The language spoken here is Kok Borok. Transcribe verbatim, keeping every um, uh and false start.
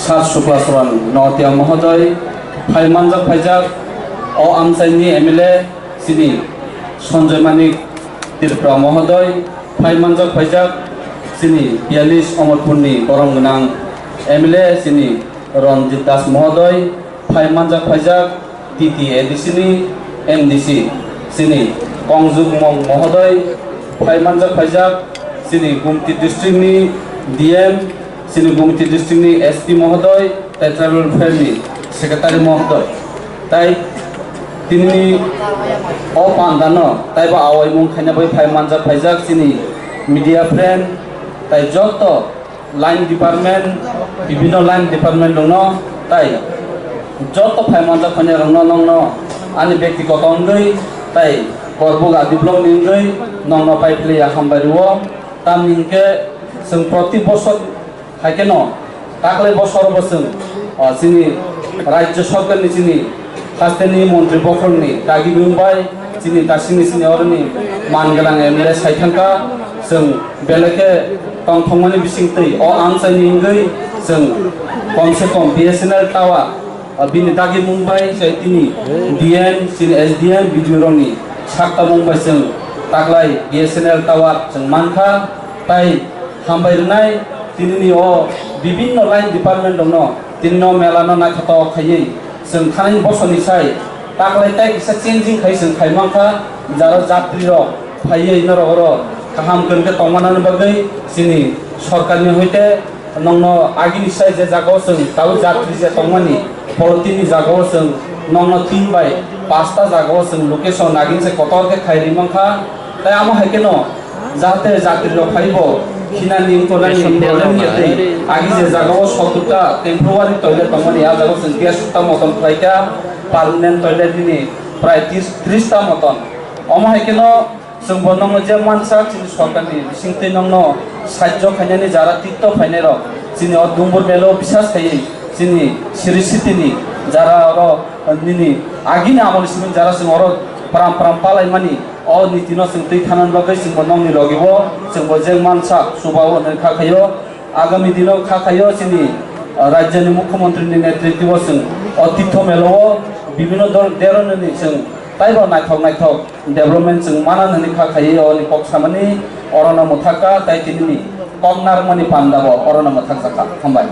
Sar Shukla Saran Noatia Mohodoy, phai manjak phaijak o amchaini M L A chini Sanjoy Manik Tripura Mohodoy, phai manjak phaijak chini biyalish Omorpurni borom gwnang M L A chini Ranjit Das Mohodoy, phai manjak phaijak T T A D C ni M D C chini Kongjukmung Mohodoy, phai manjak phaijak chini Gumti district ni D M, chini Gumti district ni S P Mohodoy, tei Tribal Welfare ni Secretary Mohodoy. Tai tini o pandano taibo awaimung khaina bai phai manjak phaijak chini media friend, tai joto line department, bibhinno line department rokno tai joto phai manjak phainairokno nongno ani bektigoto wngwi tai Korbuk Adi block ni wngwi nongno pai phlaiya hambai rwo. Tamni hwnkhe chwng proti bosor hai kheno taklai bosor bo chwng, o, chini Rajya Sarkar ni chini hasteni montri bokhorokni dagi bumbai chini tasingni chini oroni man gwnang M L A sai thangkha, chwng belai khe tongthokmani bisingtwi o amchaini wngwi chwng kom se kom B S N L tower, o, bini dagi mung bai chai tini D M, chini S D M, B D O rokni sakta mung bai chwng taklai B S N L tower chwng mankha, tai hambai rwnai tinini o bibhinno line department rokno tinino mela no naithotok khaiwi chwng thani bosoni sai taklai tai kisa changing khai chwng khai mankha, jaro jatri rok phaiwi norok oro kaham kwrwng khe tongmanani bagwi chini sorkarni hoite nongno agini sai je jagao chwng tabuk jatri je tongmani polotini jagao chwng nongno tin bai pasta jagao chwng location agini se kotor khe khai ri mankha, tai amo hai kheno jahate jatri rok phaibo khinani wngtonani problem ya tei agi je jagao sotturta temporary toilet tongmani, a jagao chwng guest ta moton khlaikha, permanent toilet nini prai tris, tris ta moton. Omo hai kheno chwngbo nongno je mansa chini sorkarni bisingtwi nongno sahajyo khainani jara tito phainairok chini o Dumbur Melo bisas khaiwi chini Sri City ni jara oro nini agini amoni simi jara chwng oro pram pram palaimani o nitino chwng twi thanani bagwi chwngbo nongni logibo chwngbo je mansa chubao hwnwi kha khaio. Agami dino kha khaio chini, ah, rajyoni mukhyamantri ni netritwo chwng o tito melo o bibhinno dol deronani chwng taibo naithok naithok development chwng mana hwnwi kha khaiwi oni kok samani orono mwthakha tai tinini kok narwkmani pandabo orono mwthakjakha. Hambai.